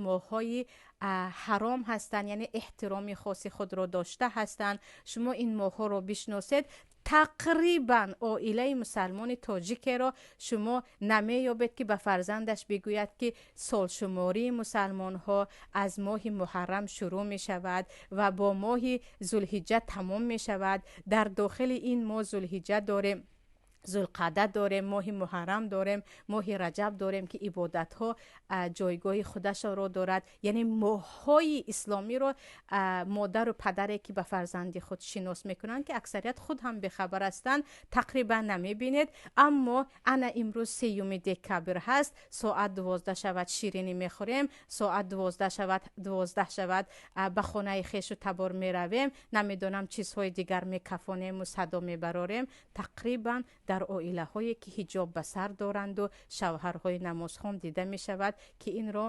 Моҳҳои ҳаром ҳастанд, яъне эҳтироми хоси худро дошта ҳастанд. Шумо ин моҳҳоро бишносед. Тақрибан оилаи мусалмони тоҷикеро шумо намеёбед, ки ба фарзандаш бигӯяд, ки солшумории мусалмонҳо аз моҳи муҳаррам шурӯъ мешавад ва бо моҳи зулҳиҷҷа тамом мешавад. Дар дохили ин мо зулҳиҷҷа дорем, зулқаъда дорем, моҳи муҳаррам дорем, моҳи раҷаб дорем, ки ибодатҳо ҷойгоҳи худашонро дорад. Яъне моҳҳои исломиро модару падаре, ки ба фарзанди худ шинос мекунанд, ки аксарият худ ҳам бехабар ҳастанд, тақрибан намебинед. Аммо ана имрӯз 3 декабр ҳаст, соат 12 шавад, ширинӣ мехӯрем, соат 12 шавад, ба хонаи хешу табор меравем, намедонам, чизҳои дигар мекафонему садо мебарорем. Тақрибан дар оилаҳое, ки ҳиҷоб ба сар доранду шавҳарҳои намозхон, дида мешавад, ки инро